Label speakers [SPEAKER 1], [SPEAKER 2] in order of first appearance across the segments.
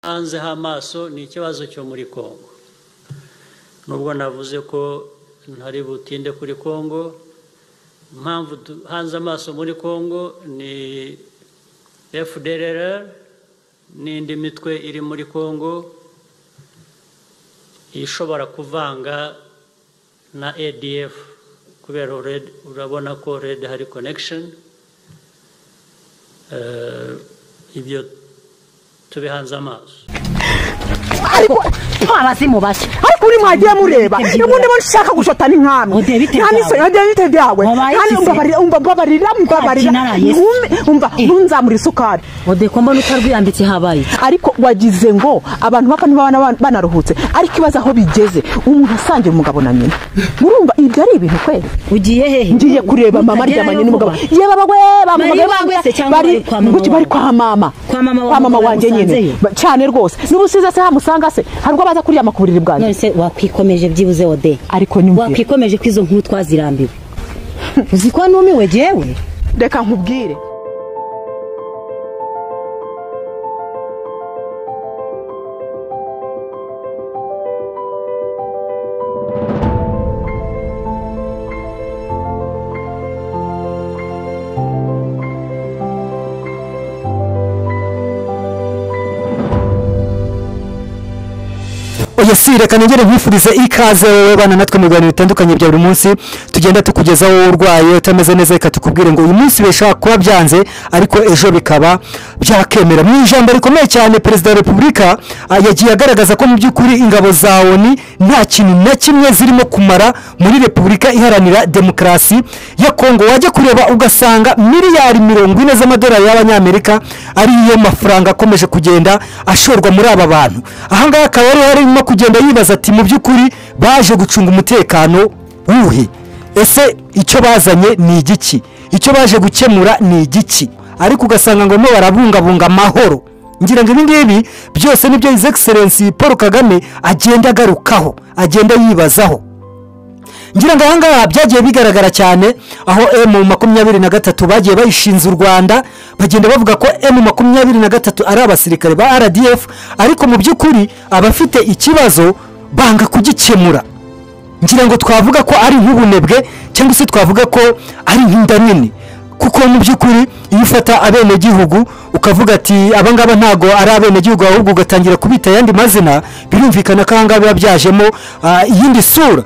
[SPEAKER 1] Hanzeho amaso ni ikibazo cyo muri Kongo. Nubwo navuze ko ntari butinde kuri Kongo, impamvu hanze amaso muri Kongo ni FDLR n'indi mitwe iri muri Kongo ishobora kuvanga na ADF, kubera urabona ko already hari connection. Ibyo tubihanze amaso.
[SPEAKER 2] Ariko abazimu bashya, ariko uri mwagiye mureba ubundi bo nshaka gushota n'inkamwe nta n'isoni bite byawe kandi umbabarira umva ntunzamura isukari.
[SPEAKER 3] Ode ko mbona utarwiyambitse habaye.
[SPEAKER 2] Ariko wagize ngo abantu bapfa ntibabana banaruhutse, ariko ibaza aho bigeze umuntu asangira umugabo na nyina. Murumva ibyo ari ibintu kweli?
[SPEAKER 3] Ugiye hehe?
[SPEAKER 2] Ngiye kureba mama aryamanye n'umugabo. Ye baba we bamugabo bari kwa mama, kwa mama wanjye nyine cyane rwose. N'ubusize se hamusanga se harwo baza kuryama ku buriri bwanjye.
[SPEAKER 3] None se wakwikomeje byibuze Ode?
[SPEAKER 2] Ariko nyumvira
[SPEAKER 3] wakwikomeje ko izo nkuru twazirambiwe. Uzi ko numiwe jewe?
[SPEAKER 2] Reka nkubwire.
[SPEAKER 4] Oya si reka nongere nkwifurize ikaze wowe bana natwe mu biganiro bitandukanye bya buri munsi tugenda tukugezaho wowe urwaye utameze neza, reka tukubwire ngo uyu munsi bishobora kuba byanze ariko ejo bikaba byakemera. Mu ijambo rikomeye cyane Perezida wa Repubulika yagiye agaragaza ko mu by'ukuri ingabo za ONU nta kintu na kimwe zirimo kumara muri Repubulika Iharanira Demokarasi ya Kongo. Wajya kureba ugasanga miliyari 40 z'amadolari y'Abanyamerika ariyo mafaranga akomeje kugenda ashorwa muri aba bantu. Aha ngaha akaba yari arimo kugenda yibaza ati mu by'ukuri baje gucunga umutekano wuhe? Ese icyo bazanye ni igiki? Icyo baje gukemura ni igiki? Ariko ugasanga ngo barabungabunga amahoro. Ngira ngo ibi ngibi byose nibyo His Excellency Paul Kagame agenda agarukaho, agenda yibazaho. Ngira ngo aha ngaha byagiye bigaragara cyane aho M23 bagiye bayishinze u Rwanda, bagenda bavuga ko M23 ari abasirikare ba RDF, ariko mu by'ukuri abafite ikibazo banga kugikemura. Ngira ngo twavuga ko ari nk'ubunebwe cyangwa se twavuga ko ari nk'inda nini, kuko mu by'ukuri iyo ufata abenegihugu ukavuga ati abangaba ntago ari abenegihugu ahubwo ugatangira kubita yandi mazina, birumvikana ko ahangaha biba byajemo iyindi sura.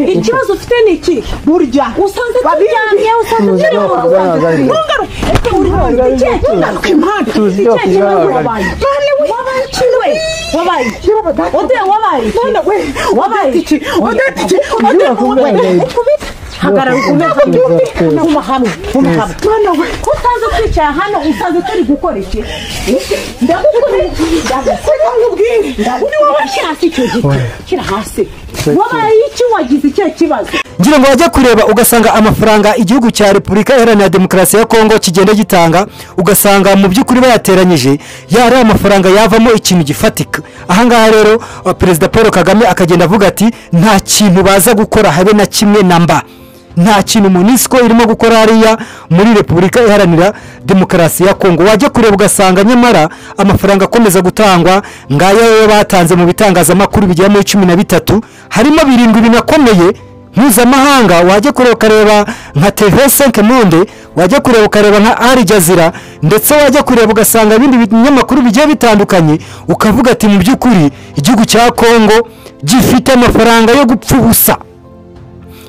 [SPEAKER 2] Ikibazo ufite ni iki? Burya usanze turyamye, usanze turi mu rugo.
[SPEAKER 3] Hagarara guma hamwe utaza kwicara hano usanze turi gukora iki?
[SPEAKER 4] Ngira ngo wajya kureba ugasanga amafaranga igihugu cya Repubulika Iharanira Demokarasi ya Kongo kigenda gitanga, ugasanga mu by'ukuri bayateranyije yari amafaranga yavamo ikintu gifatika. Aha ngaha rero Perezida Paul Kagame akagenda avuga ati nta kintu baza gukora habe na kimwe namba. Nta kintu MONUSCO irimo gukora hariya muri Repubulika Iharanira Demokarasi ya Kongo. Wajya kureba ugasanga nyamara amafaranga akomeza gutangwa ngaya yo batanze mu bitangazamakuru bigera muri 13 harimo 7 binakomeye mpuzamahanga. Wajya kureba ukareba nka TV5 Monde, wajya kureba ukareba nka Al Jazeera, ndetse wajya kureba ugasanga ibindi binyamakuru bigiye bitandukanye, ukavuga ati mu by'ukuri igihugu cya Kongo gifite amafaranga yo gupfa ubusa.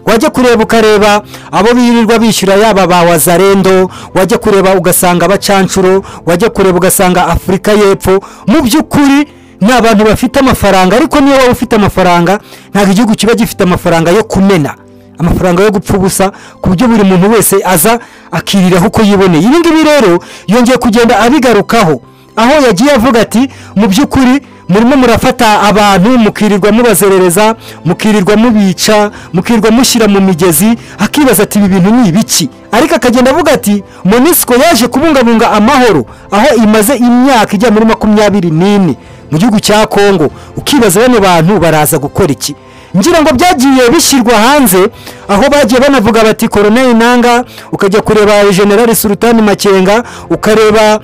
[SPEAKER 4] Wajya kureba ukareba abo birirwa bishyura yaba ba Wazarendo, wajya kureba ugasanga abacancuro, wajya kureba ugasanga Afurika y'Epfo. Mu by'ukuri ni abantu bafite amafaranga, ariko niyo waba ufite amafaranga ntabwo igihugu kiba gifite amafaranga yo kumena, amafaranga yo gupfa ubusa, ku buryo buri muntu wese aza akiriraho uko yiboneye. Ibi ngibi rero yongeye kugenda abigarukaho aho yagiye avuga ati mu by'ukuri murimo murafata abantu mukirirwa mubazerereza, mukirirwa mubica, mukirirwa mushyira mu migezi, akibaza ati ibi bintu ni ibiki? Ariko akagenda avuga ati MONUSCO yaje kubungabunga amahoro aho imaze imyaka ijya muri 24 mu gihugu cya Kongo. Ukibaza bano bantu baraza gukora iki? Ngira ngo byagiye bishyirwa hanze aho bagiye banavuga bati Colonel Nanga, ukajya kureba General Sultan Makenga, ukareba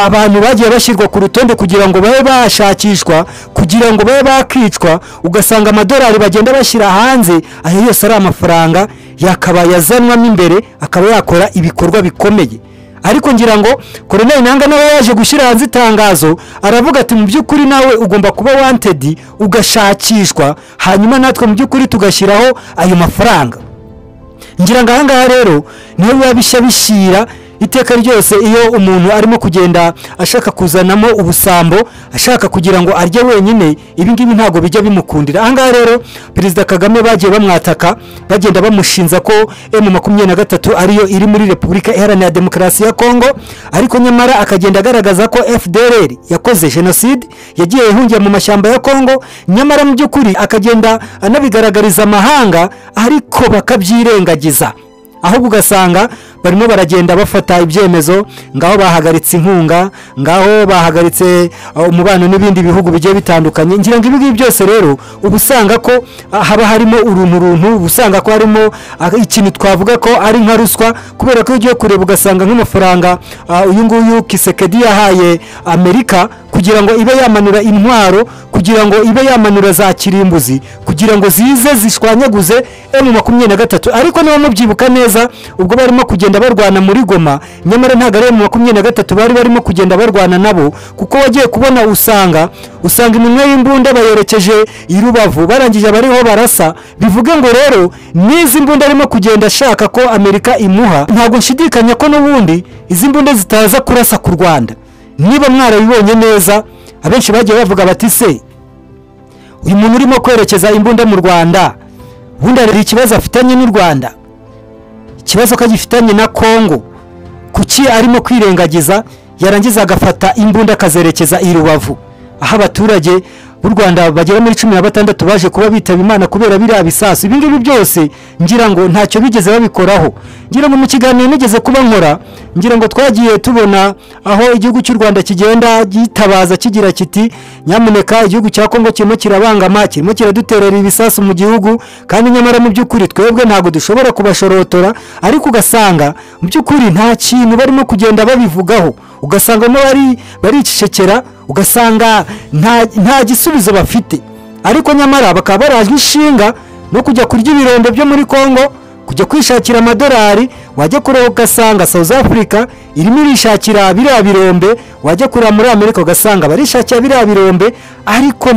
[SPEAKER 4] abantu bagiye bashyirwa ku rutonde kugira ngo babe bashakishwa, kugira ngo babe bakicwa, ugasanga amadolari bagenda bashyira hanze ayo yose ari amafaranga yakabaye azanwamo imbere akaba yakora ibikorwa bikomeye. Ariko ngira ngo Colonel Nanga nawe yaje gushyira hanze itangazo aravuga ati mu by'ukuri nawe ugomba kuba wanted ugashakishwa, hanyuma natwe mu by'ukuri tugashyiraho ayo mafaranga. Ngira ngo ahangaha rero niho biba bishya bishyira iteka ryose iyo umuntu arimo kugenda ashaka kuzanamo ubusambo, ashaka kugira ngo arye wenyine, ibi ngibi ntago bijya bimukundira. Ahangaha rero Perezida Kagame bagiye bamwataka, bagenda bamushinza ko M23 ariyo iri muri Repubulika Iharanira Demokarasi ya Kongo, ariko nyamara akagenda agaragaza ko FDLR yakoze jenoside, yagiye ihungiye mu mashyamba ya Kongo, nyamara mu by'ukuri akagenda anabigaragariza amahanga, ariko bakabyirengagiza. Ahubwo ugasanga barimo baragenda bafata ibyemezo, ngaho bahagaritse inkunga, ngaho bahagaritse umubano n'ibindi bihugu bigiye bitandukanye. Ngira ngo ibi ngibi byose rero ubusanga ko haba harimo uruntu, ubusanga ko harimo ikintu twavuga ko ari nka ruswa, kubera ko ugiye kureba ugasanga nk'amafaranga uyu nguyu Kisekedi yahaye Amerika kugira ngo ibe yamanura intwaro, kugira ngo ibe yamanura za kirimbuzi, kugira ngo zize zishwanyaguze M23. Ariko niba mubyibuka neza ubwo barimo kugenda barwana muri Goma, nyamara ntago ari M23 bari barimo kugenda barwana nabo, kuko wagiye kubona usanga iminwe y'imbunda bayerekeje i Rubavu, barangije bariho barasa. Bivuge ngo rero n'izi mbunda arimo kugenda ashaka ko Amerika imuha, ntago nshidikanya ko n'ubundi izi mbunda zitaza kurasa ku Rwanda. Niba mwarabibonye neza, abenshi bagiye bavuga bati se uyu muntu urimo kwerekeza imbunda mu Rwanda, ubundi hari ikibazo afitanye n'u Rwanda, ikibazo kagifitanye na Kongo, kuki arimo kwirengagiza yarangiza agafata imbunda akazerekeza i Rubavu, aho abaturage b'u Rwanda bagera muri 16 baje kuba bitaba Imana kubera biriya bisasu. Ibi ngibi byose ngira ngo ntacyo bigeze babikoraho. Ngira ngo mu kiganiro nigeze kuba nkora, ngira ngo twagiye tubona aho igihugu cy'u Rwanda kigenda gitabaza kigira kiti nyamuneka igihugu cya Kongo kirimo kirabangama, kirimo kiraduterera ibisasu mu gihugu, kandi nyamara mu by'ukuri twebwe ntago dushobora kubashorotora. Ariko ugasanga mu by'ukuri nta kintu barimo kugenda babivugaho, ugasanga no baricecekera, ugasanga nta gisubizo bafite. Ariko nyamara bakaba barajwe ishinga no kujya kurya ibirombe byo muri Kongo, kujya kwishakira amadolari. Wajya kureba ugasanga South Africa irimo irishakira biriya birombe, wajya kureba muri Amerika ugasanga barishakira biriya birombe, ariko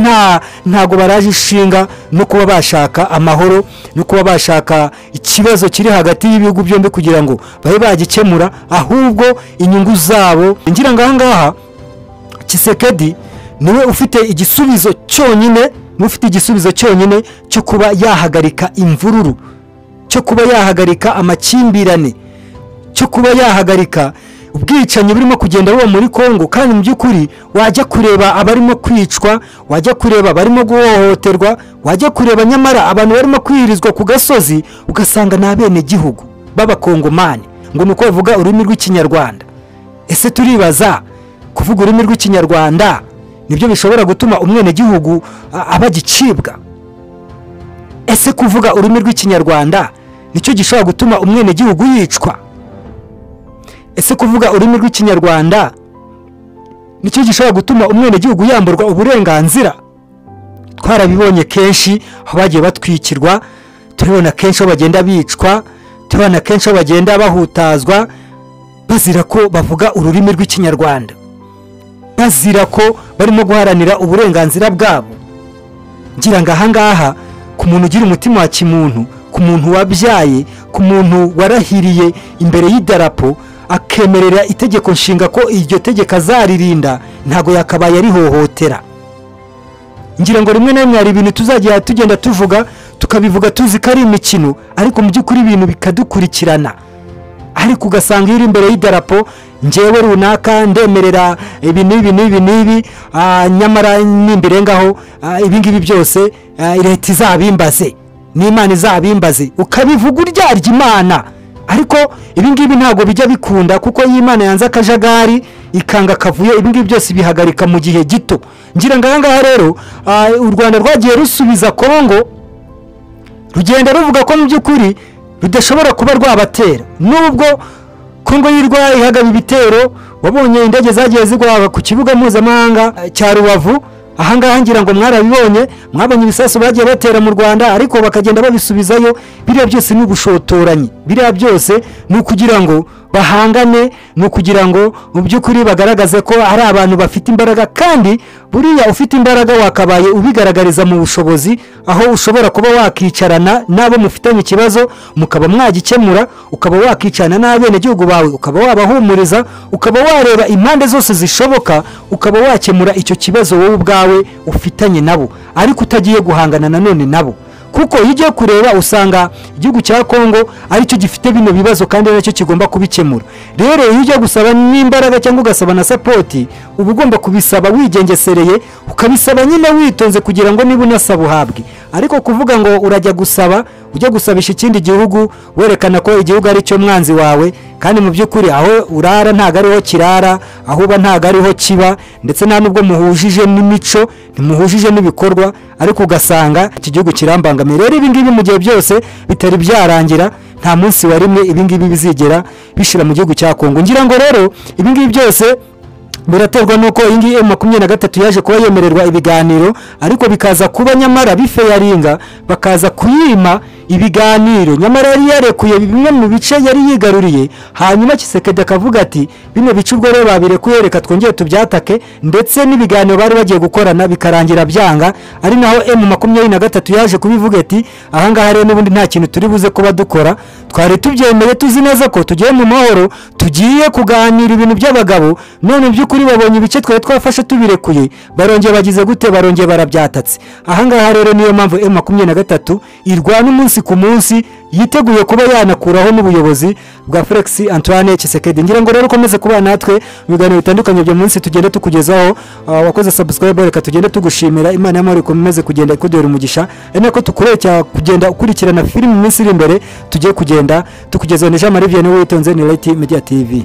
[SPEAKER 4] ntago baraje ishinga no kuba bashaka amahoro, no kuba bashaka ikibazo kiri hagati y'ibihugu byombi kugira ngo babe bagikemura, ahubwo inyungu zabo. Ngira ngo ahangaha Tshisekedi niwe ufite igisubizo cyonyine, ufite igisubizo cyonyine cyo kuba yahagarika imvururu, cyo kuba yahagarika amakimbirane, cyo kuba yahagarika ubwicanyi burimo kugenda buba muri Kongo. Kandi mu by'ukuri wajya kureba abarimo kwicwa, wajya kureba abarimo guhohoterwa, wajya kureba nyamara abantu barimo kwirizwa ku gasozi, ugasanga ni abenegihugu b'abakongomani, ngo nuko bavuga ururimi rw'Ikinyarwanda. Ese turibaza kuvuga ururimi rw'Ikinyarwanda nibyo bishobora gutuma umwenegihugu aba gicibwa? Ese kuvuga ururimi rw'Ikinyarwanda nicyo gishobora gutuma umwenegihugu yicwa? Ese kuvuga ururimi rw'Ikinyarwanda nicyo gishobora gutuma umwenegihugu yamburwa uburenganzira? Twarabibonye kenshi aho bagiye batwikirwa, turabona kenshi aho bagenda bicwa, turabona kenshi aho bagenda bahutazwa, bazira ko bavuga ururimi rw'Ikinyarwanda, bazira ko barimo guharanira uburenganzira bwabo. Ngira ngo ahangaha ku muntu ugira umutima wa kimuntu, ku muntu wabyaye, ku muntu warahiriye imbere y'idarapo akemerera itegeko nshinga ko iryo tegeko azaririnda, ntago yakabaye arihohotera. Ngira ngo rimwe na rimwe hari ibintu tuzajya tugenda tuvuga, tukabivuga tuzi ko ari imikino, ariko mu by'ukuri ibintu bikadukurikirana. Ariko ugasanga iyo uri imbere y'idarapo, njyewe runaka ndemerera ibi n'ibi n'ibi n'ibi, nyamara nimbirengaho ibi ngibi byose leta izabimbaze, n'Imana izabimbaze, ukabivuga uryarya Imana. Ariko ibi ngibi ntago bijya bikunda, kuko iyo Imana yanze akajagari, ikanga kavuyo, ibi ngibi byose bihagarika mu gihe gito. Ngira ngo aha ngaha rero u Rwanda rwagiye rusubiza Kongo, rugenda ruvuga ko mu by'ukuri rudashobora kuba rwabatera, nubwo Kongo yirwa ihagaba ibitero. Wabonye indege zagiye zigwa ku kibuga mpuzamahanga cya Rubavu, aha ngaha ngira ngo mwarabibonye, mwabonye ibisasu bagiye batera mu Rwanda ariko bakagenda babisubizayo. Biriya byose ni ubushotoranyi, biriya byose ni ukugira ngo bahangane, ni ukugira ngo mu by'ukuri bagaragaze ko ari abantu bafite imbaraga. Kandi buriya ufite imbaraga wakabaye ubigaragariza mu bushobozi, aho ushobora kuba wakicarana n'abo mufitanye ikibazo mukaba mwagikemura, ukaba wakicarana n'abenegihugu bawe ukaba wabahumuriza, ukaba wareba impande zose zishoboka, ukaba wakemura icyo kibazo wowe ubwawe ufitanye nabo, ariko utagiye guhangana nanone nabo. Kuko iyo ugiye kureba usanga igihugu cya Kongo aricyo gifite bino bibazo kandi nacyo kigomba kubikemura. Rero iyo ujya gusaba n'imbaraga cyangwa ugasaba na support, uba ugomba kubisaba wigengesereye, ukabisaba nyine witonze kugira ngo niba unasaba uhabwe. Ariko kuvuga ngo urajya gusaba, ujya gusabisha ikindi gihugu werekana ko igihugu ari cyo mwanzi wawe, kandi mu by'ukuri aho urara ntago ariho kirara, aho uba ntago ariho kiba, ndetse nta nubwo muhujije n'imico, ntimuhujije n'ibikorwa, ariko ugasanga iki gihugu kirambangamiye. Rero ibi ngibi mu gihe byose bitari byarangira, nta munsi wa rimwe ibi ngibi bizigera bishira mu gihugu cya Kongo. Ngira ngo rero ibi ngibi byose biraterwa nuko iyi ngiyi M23 yaje kuba yemererwa ibiganiro, ariko bikaza kuba nyamara bifeyaringa, bakaza kuyima ibiganiro, nyamara yari yarekuye bimwe mu bice yari yigaruriye. Hanyuma Tshisekedi akavuga ati bino bice ubwo rero babirekuye, reka twongere tubyatake, ndetse n'ibiganiro bari bagiye gukorana bikarangira byanga. Ari naho M23 yaje kubivuga ati aha ngaha rero n'ubundi nta kintu turi buze kuba dukora, twari tubyemeye tuzi neza ko tugiye mu mahoro, tugiye kuganira ibintu by'abagabo, none by'ukuri babonye ibice twari twafashe tubirekuye, barongeye bagize gute, barongeye barabyatatse. Aha ngaha rero niyo mpamvu M23 irwana umunsi ku munsi, yiteguye kuba yanakuraho n'ubuyobozi bwa Felix Antoine Tshisekedi. Ngira ngo rero ukomeze kuba natwe mu biganiro bitandukanye bya munsi tugende tukugezaho. Wakoze subscribe, reka tugende tugushimira. Imana y'amahoro ikomeze kugenda ikuduhera umugisha, ari nako tukurekera kugenda ukurikirana filime iminsi iri imbere tugiye kugenda tukugezaho. Ni Jean Marie Vianney Uwitonze, ni Light Media TV.